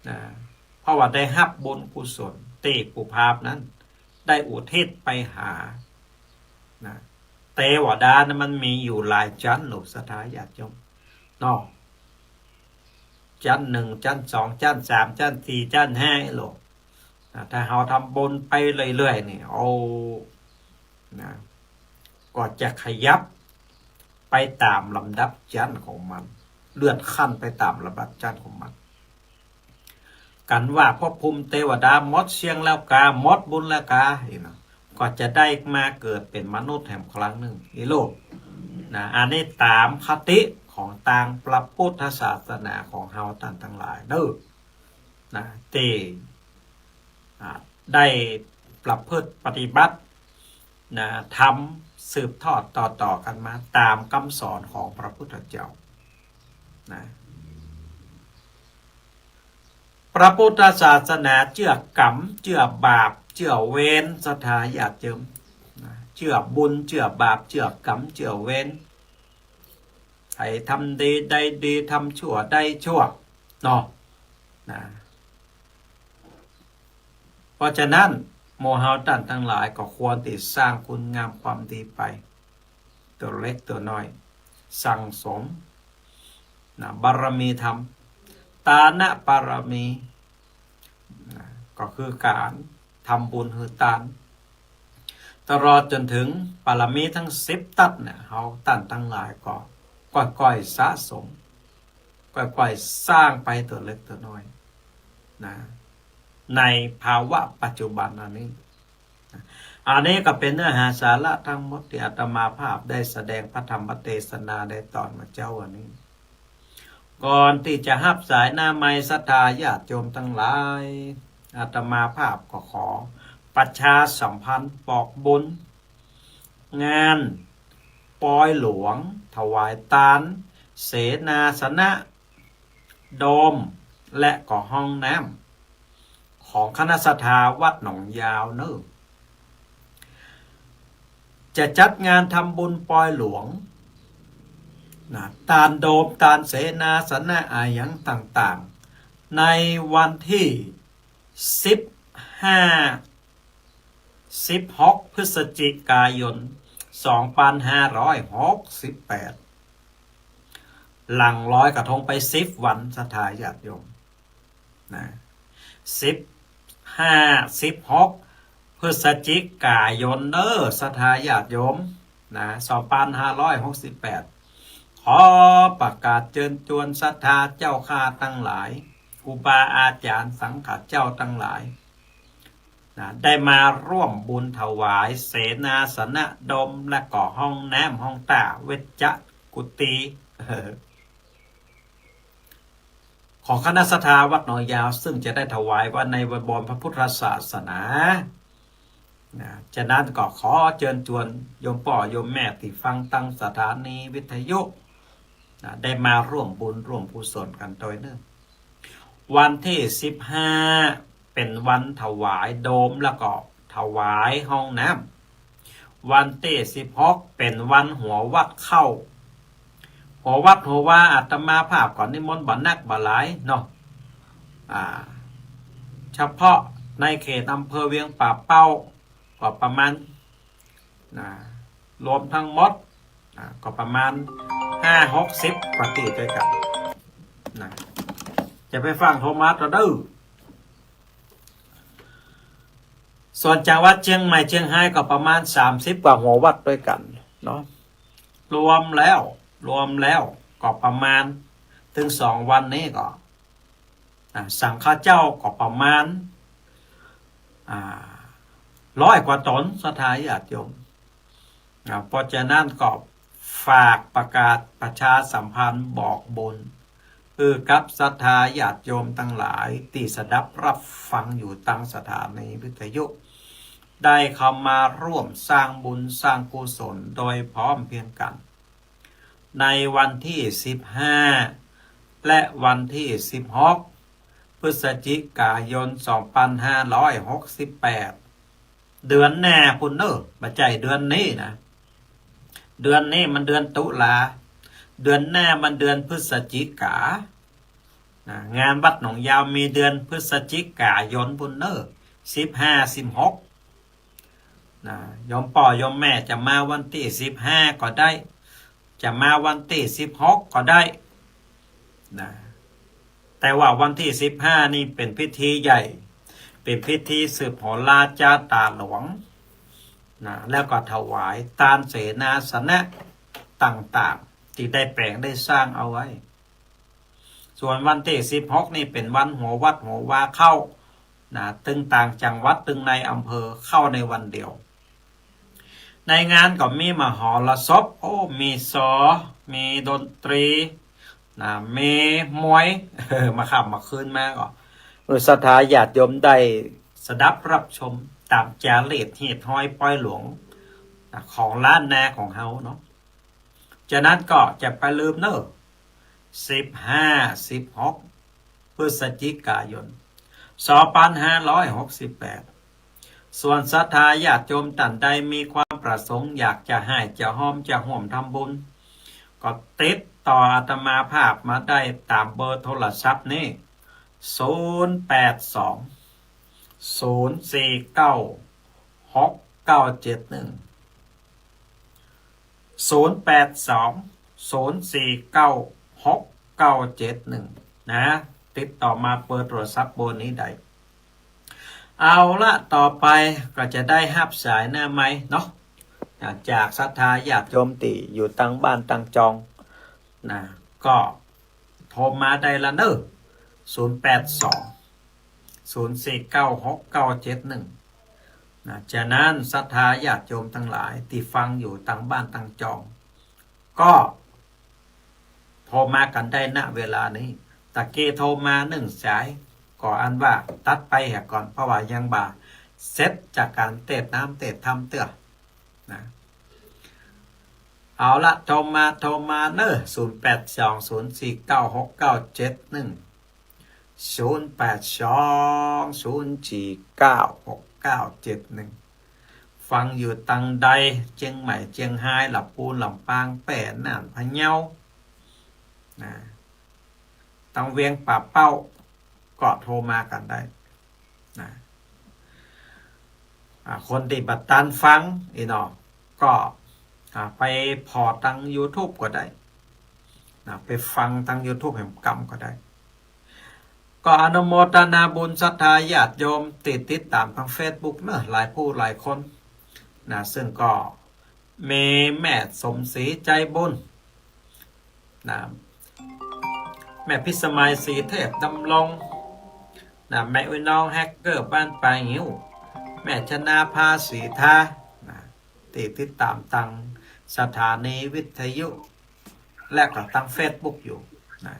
นะ เพราะว่าได้ฮับบุญกุศลตี้ปู่พราหมณ์นั้นได้อุทิศไปหานะ เตวดานั้นมันมีอยู่หลายจั๊นลูก ศรัทธาญาติโยมเนาะ จั๊นหนึ่ง จั๊นสอง จั๊นสาม จั๊นสี่ จั๊นห้า โลกนะ ถ้าเฮาทำบุญไปเรื่อยๆ นี่ โอ้ นะ ก็จะขยับไปต๋ามลำดับจั๊นของมัน เลื่อนขั้นไปต๋ามลำดับจั๊นของมัน กั๋นว่าภพภูมิเตวดาหมดเสี้ยงแล้วกา หมดบุญแล้วกา นี่นะ ก็จะได้มาเกิดเป๋นมนุษย์แหมครั้งนึ่งในโลกนะ อันนี้ต๋ามคติของตางพระพุทธศาสนาของเฮาต้านตังหลายเนาะนะ ตี้ อ่า ได้ประพฤติปฏิบัตินะ ทำสืบทอดต่อๆ กั๋นมาต๋ามกำสอนของพระพุทธเจ้านะ พระพุทธศาสนาเจื้อกรรม เจื้อบาป เจื้อเวร ศรัทธาญาติโยมนะ เจื้อบุญ เจื้อบาป เจื้อกรรม เจื้อเวร ใผทำดีได้ดี ทำชั่วได้ชั่วเนาะนะ เพราะฉะนั้นหมู่เฮาต้านตังหลายก็ควรตี้สร้างคุณงามความดีไป ตั๋วเล็กตั๋วน้อย สั่งสมนะ บารมีธรรม ตานบารมีนะ ก็คือก๋านทำบุญหื้อตาน ตลอดจ๋นเถิงบารมีตึงสิบตั๊ดเนี่ย เฮาต้านตังหลายก็ก้อยๆ สะสม ก้อยๆ สร้างไปตั๋วเล็กตั๋วน้อยนะ ในภาวะปัจจุบันอันนี้ อันนี้ก็เป๋นเนื้อหาสาระตึงหมดตี้อาตมาภาพได้แสดงพระธรรมเตสนาในต๋อนเมื่อเจ๊าอันนี้ ก่อนตี้จะฮับสายหน้าไมค์ ศรัทธาญาติโยมตังหลาย อาตมาภาพก็ขอประชาสัมพันธ์บอกบุญ งานปอยหลวง ถวายตาน เสนาสนะ โดม และก็ห้องน้ำ ของคณะศรัทธาวัดหนองยาวเนาะ จะจัดงานทำบุญปอยหลวงนะ ตานโดม ตานเสนาสนะอะหยังต่างๆ ในวันตี้สิบห้า สิบหก พฤศจิกายน สองปันห้าร้อยหกสิบแปด หลังลอยกระทงไปสิบวัน ศรัทธาญาติโยมนะ สิบห้า สิบหก พฤศจิกายนเนาะ ศรัทธาญาติโยมนะ สองปันห้าร้อยหกสิบแปด ขอประกาศเจิญจวนศรัทธาเจ้าข้าตังหลาย ครูบาอาจ๋ารย์สังฆะเจ้าตังหลาย นะ ได้มาร่วมบุญถวายเสนาสนะโดม และก็ห้องน้ำห้องต้า เวชจะกุฏิ ของคณะศรัทธาวัดหนองยาว ซึ่งจะได้ถวายไว้ในบวรพระพุทธศาสนา นะ ฉะนั้นก็ขอเจิญจวนโยมป้อโยมแม่ตี้ฟังตางสถานีวิทยุนะ ได้มาร่วมบุญร่วมกุศลกั๋นตวยเนาะ วันตี้สิบห้า เป๋นวันถวายโดม แล้วก็ถวายห้องน้ำ วันตี้สิบหก เป๋นวันหัววัดเข้า หัววัดหัววา อาตมาภาพก็นิมนต์บ่นักบ่หลายเนาะ อ่า เฉพาะในเขตอำเภอเวียงป่าเป้า ก็ประมาณ นะ รวมตึงหมด อ่า ก็ประมาณห้าหกสิบกว่าตี้ตวยกั๋นนะ จะไปฟั่งโทรมาเต๊อะเน่อ ส่วนจังหวัดเจียงใหม่เจียงฮายก็ประมาณสามสิบกว่าหัววัดตวยกั๋นเนาะ รวมแล้ว รวมแล้วก็ประมาณ เถิงสองวันนี้ก็ อ่า สังฆะเจ้าก็ประมาณ อ่า ร้อยกว่าต๋น ศรัทธาญาติโยม อ่า เพราะฉะนั้นก็ ฝากประกาศประชาสัมพันธ์บอกบุญ หื้อกับศรัทธาญาติโยมตังหลายตี้สดับรับฟังอยู่ตางสถานีวิทยุ ได้เข้ามาร่วมสร้างบุญสร้างกุศลโดยพร้อมเพรียงกั๋น ในวันตี้สิบห้า และวันตี้สิบหก พฤศจิกายน สองปันห้าร้อยหกสิบแปด เดือนหน้าปู้นเน่อ บ่ใจ้เดือนนี้นะ เดือนนี้มันเดือนตุลา เดือนหน้ามันเดือนพฤศจิกา นะ งานวัดหนองยาวมีเดือนพฤศจิกายนปู้นเน่อ สิบห้า สิบหก นะ โยมป้อโยมแม่จะมาวันตี้สิบห้าก็ได้ จะมาวันตี้สิบหกก็ได้ นะ แต่ว่าวันตี้สิบห้านี่เป๋นพิธีใหญ่ เป๋นพิธีสืบโหราจาต๋าหลวง นะ แล้วก็ถวายตานเสนาสนะต่างๆ ตี้ได้แป๋งได้สร้างเอาไว้ ส่วนวันตี้สิบหกนี่เป๋นวันหัววัดหัววาเข้า นะ ตึงต่างจังหวัดตึงในอำเภอเข้าในวันเดียว ในงานก็มีมหรสพ โอ้ มีซอ มีดนตรี นะ มีมวย เออ มาค่ำมาคืนมาก็ เออ ศรัทธาญาติโยมได้สดับรับชมต๋ามจารีตฮีตฮอยปอยหลวง นะ ของล้านนาของเฮาเนาะ ฉะนั้นก็จะบ่าลืมเน่อ สิบห้า สิบหก พฤศจิกายน สองปันห้าร้อยหกสิบแปด ส่วนศรัทธาญาติโยมต้านใดมีความประสงค์อยากจะฮ้ายจะฮอมจะฮ่วมทำบุญ ก็ติดต่ออาตมาภาพมาได้ต๋ามเบอร์โทรศัพท์นี้ ศูนย์แปดสอง ศูนย์สี่เก้า หกเก้าเจ็ดหนึ่ง ศูนย์แปดสอง ศูนย์สี่เก้า หกเก้าเจ็ดหนึ่ง นะ ติดต่อมาเบอร์โทรศัพท์เบอร์นี้ได้ เอาละ ต่อไปก็จะได้ฮับสายหน้าไมค์เนาะ อ่า จากศรัทธาญาติโยมตี้อยู่ตางบ้านตางจอง นะ ก็โทรมาได้ละเน่อ ศูนย์แปดสอง ศูนย์สี่เก้า หกเก้าเจ็ดหนึ่ง นะ ฉะนั้นศรัทธาญาติโยมตังหลายตี้ฟังอยู่ตางบ้านตางจอง ก็โทรมากั๋นได้ ณ เวลานี้ ตะกี้โทรมานึ่งสาย ก็อันว่าตัดไปเหียก่อน เพราะว่ายังบ่าเสร็จจากก๋านเตศน์น้ำเตศน์ธรรมเตื้อ นะ เอาละ โทรมา โทรมาเน่อ ศูนย์แปดสอง ศูนย์สี่เก้า หกเก้าเจ็ดหนึ่ง ศูนย์แปดสอง ศูนย์สี่เก้า หกเก้าเจ็ดหนึ่ง ฟังอยู่ตางใด เจียงใหม่ เจียงฮาย ลำปูน ลำปาง แป้ น่าน พะเยา นะ ตางเวียงป่าเป้า ก็โทรมากั๋นได้ นะ อ่า คนตี้บ่ตันฟังอี้เนาะ ก็ อ่า ไปผ่อตางยูทูบก็ได้ นะ ไปฟังตางยูทูบแหมกำก็ได้ ก็อนุโมทนาบุญศรัทธาญาติโยมตี้ติดต๋ามตางเฟซบุ๊กเน่อ หลายผู้หลายคน นะ ซึ่งก็มีแม่สมศรีใจบุญ นะ แม่พิสมัยศรีเทพดำรง นะ แม่อุ๊ยน้องแฮกเกอร์บ้านป่างิ้ว แม่ชนาภา ศรีทา นะ ตี้ติดต๋ามตางสถานีวิทยุ และก็ตางเฟซบุ๊กอยู่ นะ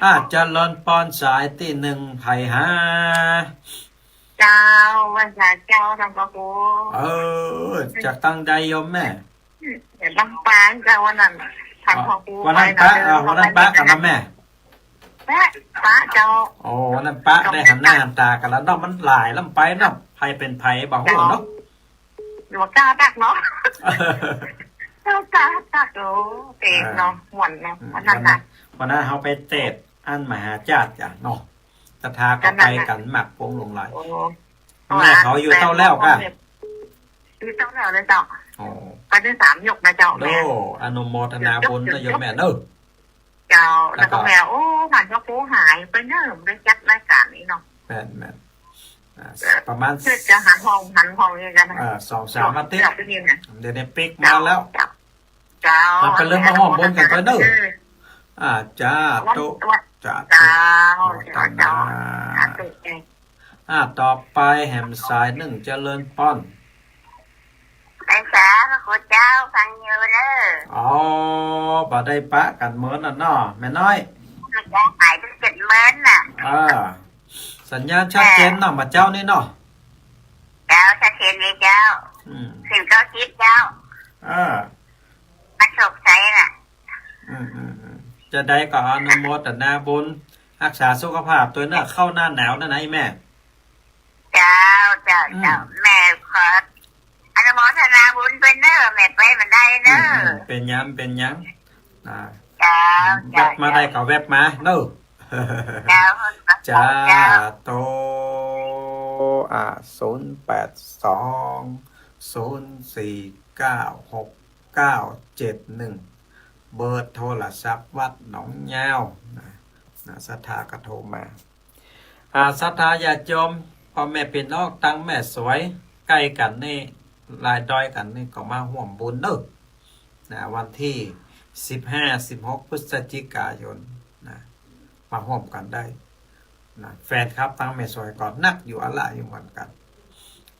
อ่า เจริญปอน สายตี้นึ่ง ใผฮะ เจ้า วันเสาร์เจ้า ท่านพระครู เออ จากตางใดโยมแม่ เดี๋ยวลำปางเจ้า วันนั้น ท่านพระครู วันนั้นปะ ไปนะ อ่า วันนั้นปะกั๋นนะแม่ แม่ ปะเจ้า โอ้ วันนั้นปะ ได้หันหน้าหันต๋ากั๋นแล้วเนาะ มันหลายลำไปเนาะ ใผเป๋นใผบ่ฮู้เนาะ หลวงตาตักเนาะ เจ้าตาตัก โอ้ เตศน์เนาะ อ่า ม่วนเนาะ อืม วันนั้นนะ วันนั้น วันนั้นเฮาไปเตศน์อันมหาชาติจ้ะเนาะ ศรัทธาก็ไปกั๋นมากปวงหลวงหลาย โอ้ แม่เขาอยู่เต้าแล้วก่ะ อยู่เต้าแล้วเลยเจ้า โอ้ ไปได้สามยกนะเจ้า โอ้ แม่ อนุโมทนาบุญนะโยมแม่เนาะ เจ้า แล้วก็ แล้วก็แม่ โอ้ ท่านพระครูหายไปเนิ่น ได้จัดรายก๋านนี้เนาะ แม่น แม่น อ่า ประมาณ เพื่อจะหันห้อง หันห้องอย่างนั้นนะ อ่า สองสามอาทิตย์ เจ้า เดี๋ยวนี้ปิ๊กมาแล้ว เจ้า เจ้า เฮาก็เลยมาฮ่วมบุญกั๋นไปเน่อ เออ อ่า สาธุ วัน วัน สาธุ เจ้า โมทนา เจ้า สาธุ อ่า ต่อไปแหมสายนึ่ง เจริญปอน ไปสาธุ ครูเจ้าฟังอยู่เน่อ อ๋อ บ่ได้ปะกั๋นเมินน่ะเนาะ แม่น้อย ครูเจ้าหายไปเจ็ดเมินน่ะ อ่า สัญญาณชัดเจนเนาะ บ่าเจ้านี่เนาะ เจ้า ชัดเจนเลยเจ้า อืม เสียงเก้าจิ๊บเจ้า เออ มาโชคชัยน่ะ อืม อืม อืม จะใดก็อนุโมทนาบุญ ฮักษาสุขภาพตวยเน่อ เข้าหน้าหนาวแล้วนะไอ้แม่ เจ้า เจ้า อืม เจ้า แม่ขออนุโมทนาบุญตวยเน่อ แม่ไปบ่ได้เน่อ อืม อืม เป๋นหยัง เป๋นหยัง อ่า เจ้า แว็บมาได้ก็แว็บมาเน่อ เจ้า เจ้า เจ้า สาธุ อ่า ศูนย์แปดสอง ศูนย์สี่เก้า หกเก้าเจ็ดหนึ่ง เบอร์โทรศัพท์วัดหนองยาวนะ นะ ศรัทธาก็โทรมา อ่า ศรัทธาญาติโยม ป้อแม่ปี้น้องตังแม่สวย ใก้กั๋นนี่ ลายดอยกั๋นนี่ ก็มาฮ่วมบุญเน่อ นะ วันตี้สิบห้า สิบหก พฤศจิกายน นะ มาฮ่วมกั๋นได้ นะ แฟนคลับตังแม่สวยก็นักอยู่อะละอยู่เหมือนกั๋น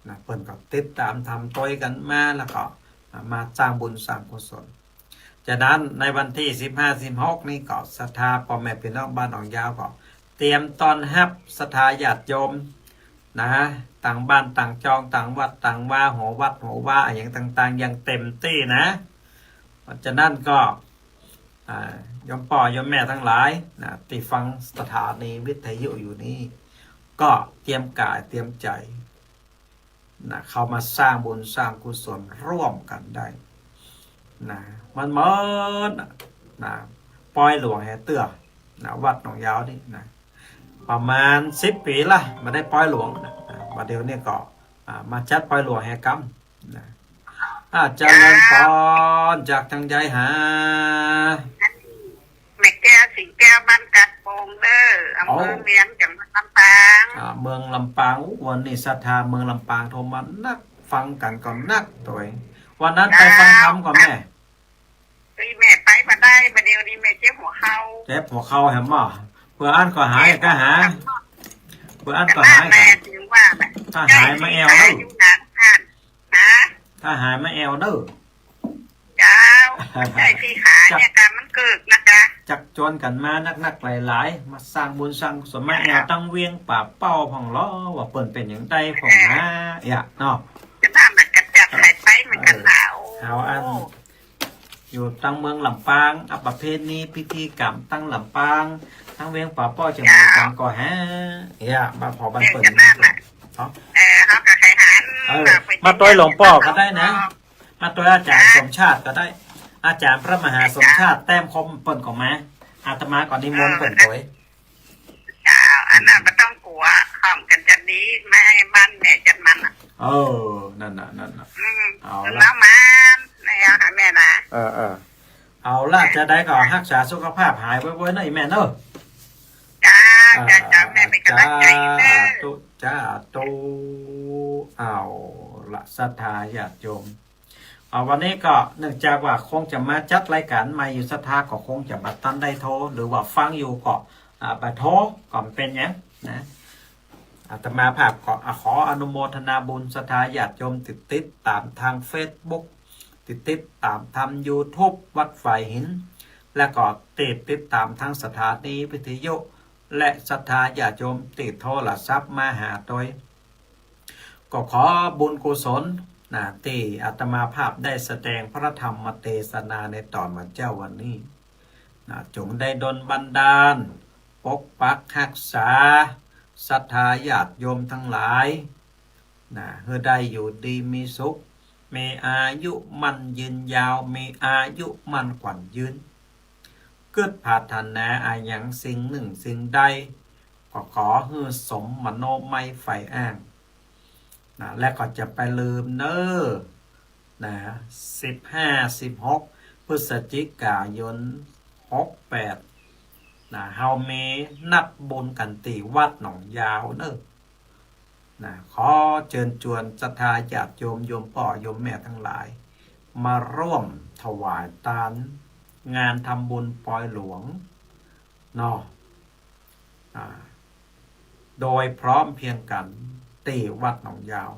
นะ เปิ้นก็ติดต๋ามทำตวยกั๋นมา แล้วก็ อ่า มาสร้างบุญสร้างกุศล ฉะนั้นในวันตี้สิบห้า สิบหก นี่ก็ศรัทธาป้อแม่ปี้น้องบ้านหนองยาวก็เตรียมต้อนฮับศรัทธาญาติโยมนะ ตางบ้านตางจอง ตางวัดตางวา หอวัดหอวา อะหยังต่างๆ อย่างเต็มตี้นะ เพราะฉะนั้นก็ อ่า โยมป้อโยมแม่ตังหลายนะ ตี้ฟังสถานีวิทยุอยู่นี่ ก็เตรียมก๋ายเตรียมใจ๋ นะ เข้ามาสร้างบุญสร้างกุศลร่วมกั๋นได้ นะ มันเมิน นะ ปอยหลวงแหเตื้อ นะ วัดหนองยาวนี่นะ ประมาณสิบปี๋ละ บ่ได้ปอยหลวงนะ นะ บ่าเดี่ยวนี้ก็ อ่า มาจัดปอยหลวงแหกำ นะ อ่า เจริญปอน จากตังใดหา แม่แก้ว สิงห์แก้ว บ้านกาดโป่งเน่อ อำเภอเมือง จังหวัดลำปาง อ่า เมืองลำปาง อู้ วันนี้ศรัทธาเมืองลำปางโทรมานัก ฟังกั๋นก็นักตวย วันนั้นไปฟังธรรมก่อแม่ เอ้ย แม่ไปบ่ได้ บ่าเดี่ยวนี้แม่เจ็บหัวเข่า เจ็บหัวเข่าแหมบ่ เปื้ออั้นก็หายก็หา เปื้ออั้นก็หาย แม่ถึงว่า ถ้าหายมาแอ่วเน่อ อยู่นานท่าน ฮะ ถ้าหายมาแอ่วเน่อ เจ้า ใจ้ตี้ขาเนี่ยกะมันเกิกนะกะ จักจวนกั๋นมานักๆ หลายๆ มาสร้างบุญสร้างกุศล มาแอ่วตังเวียงป่าเป้าพ่องลอ ว่าเปิ้นเป๋นหยังใดพ่องหา เอ้ย เนาะ จะน่ามันกระจัดหายไปมันกะหนาว เออ เอาอัน อยู่ตังเมืองลำปาง อะ ประเพณีพิธีกรรมตังลำปาง ตังเวียงป่าเป้าเจียงใหม่กั๋นก็แห เอ้ย มาผ่อบ้านเปิ้น เออ เฮาก็ใค่หัน เออ มาตวยหลวงป้อก็ได้นะ มาตวยอาจ๋ารย์สมชาติก็ได้ อาจ๋ารย์พระมหาสมชาติ แต้มคมเปิ้นก็มา อาตมาก็นิมนต์เปิ้นตวย เจ้า อันนั้นบ่ต้องกั๋ว ฮ่อมกั๋นจัดดี มาหื้อบ้านแม่จัดมันน่ะ เออ นั่นน่ะ นั่นน่ะ อืม เอาละ แล้วมัน แล้วหาแม่นะ เออ เออ เอาละ จะใดก็ฮักษาสุขภาพหายไวๆ เน่อแม่เน่อ เจ้า เจ้า เจ้า แม่เป๋นก๋ำลังใจ๋เน่อ สาธุ สาธุ เอาละ ศรัทธาญาติโยม อ่า วันนี้ก็เนื่องจากว่าคงจะมาจัดรายก๋านใหม่อยู่ ศรัทธาก็คงจะบ่ตันได้โทร หรือว่าฟังอยู่ก็ อ่า บ่โทรก็บ่เป๋นหยังนะ อาตมาภาพก็ อ่า ขออนุโมทนาบุญศรัทธาญาติโยมตี้ติดต๋ามตางเฟซบุ๊ก ตี้ติดต๋ามตางยูทูบวัดฝายหิน และก็ตี้ติดต๋ามตางสถานีวิทยุ และศรัทธาญาติโยมตี้โทรศัพท์มาหาตวย ก็ขอบุญกุศลนะ ตี้อาตมาภาพได้แสดงพระธรรมเตสนาในต๋อนเมื่อเจ๊าวันนี้นะ จงได้ดลบันดาล ปกปักฮักษา ศรัทธาญาติโยมตังหลายนะ หื้อได้อยู่ดีมีสุข มีอายุมั่นยืนยาว มีอายุมั่นขวัญยืน กึ๊ดปรารถนาอะหยังสิ่งนึ่งสิ่งใด ก็ขอหื้อสมมโนมัยใฝ่อ้างนะ และก็จะบ่าลืมเน่อนะ สิบห้า สิบหก พฤศจิกายน หกแปดนะ เฮามีนัดบุญกั๋นตี้วัดหนองยาวเน่อ นะ ขอเจิญจวนศรัทธาญาติโยม โยมป้อโยมแม่ตังหลาย มาร่วมถวายตาน งานทำบุญปอยหลวงเนาะ อ่า โดยพร้อมเพรียงกั๋นตี้วัดหนองยาว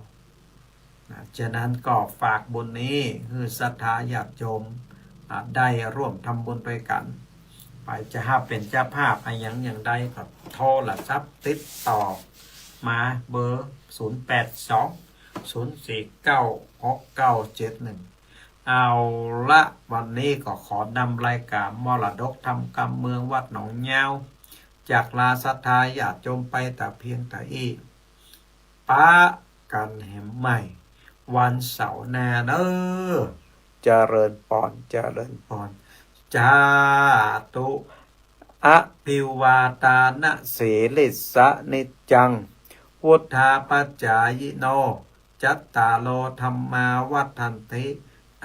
นะ ฉะนั้นก็ฝากบุญนี้หื้อศรัทธาญาติโยม อ่า ได้ร่วมทำบุญด้วยกั๋น ใผจะฮับเป๋นเจ้าภาพอะหยังอย่างใดก็โทรศัพท์ติดต่อมาเบอร์ ศูนย์แปดสอง ศูนย์สี่เก้า หกเก้าเจ็ดหนึ่ง เอาละ วันนี้ก็ขอนำรายก๋านมรดกธรรมกำเมืองวัดหนองยาว จากลาศรัทธาญาติโยมไปแต่เพียงเต้าอี้ ปะกั๋นแหมใหม่ วันเสาร์หน้าเน่อ เจริญปอน เจริญปอน สาธุ อภิวาทานะสีลิสสะนิจจัง วุฑฒาปจายิโน จัตตาโรธัมมาวัฑฒันติ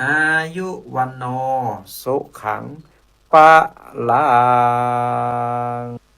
อายุวัณโณ สุขัง พะลัง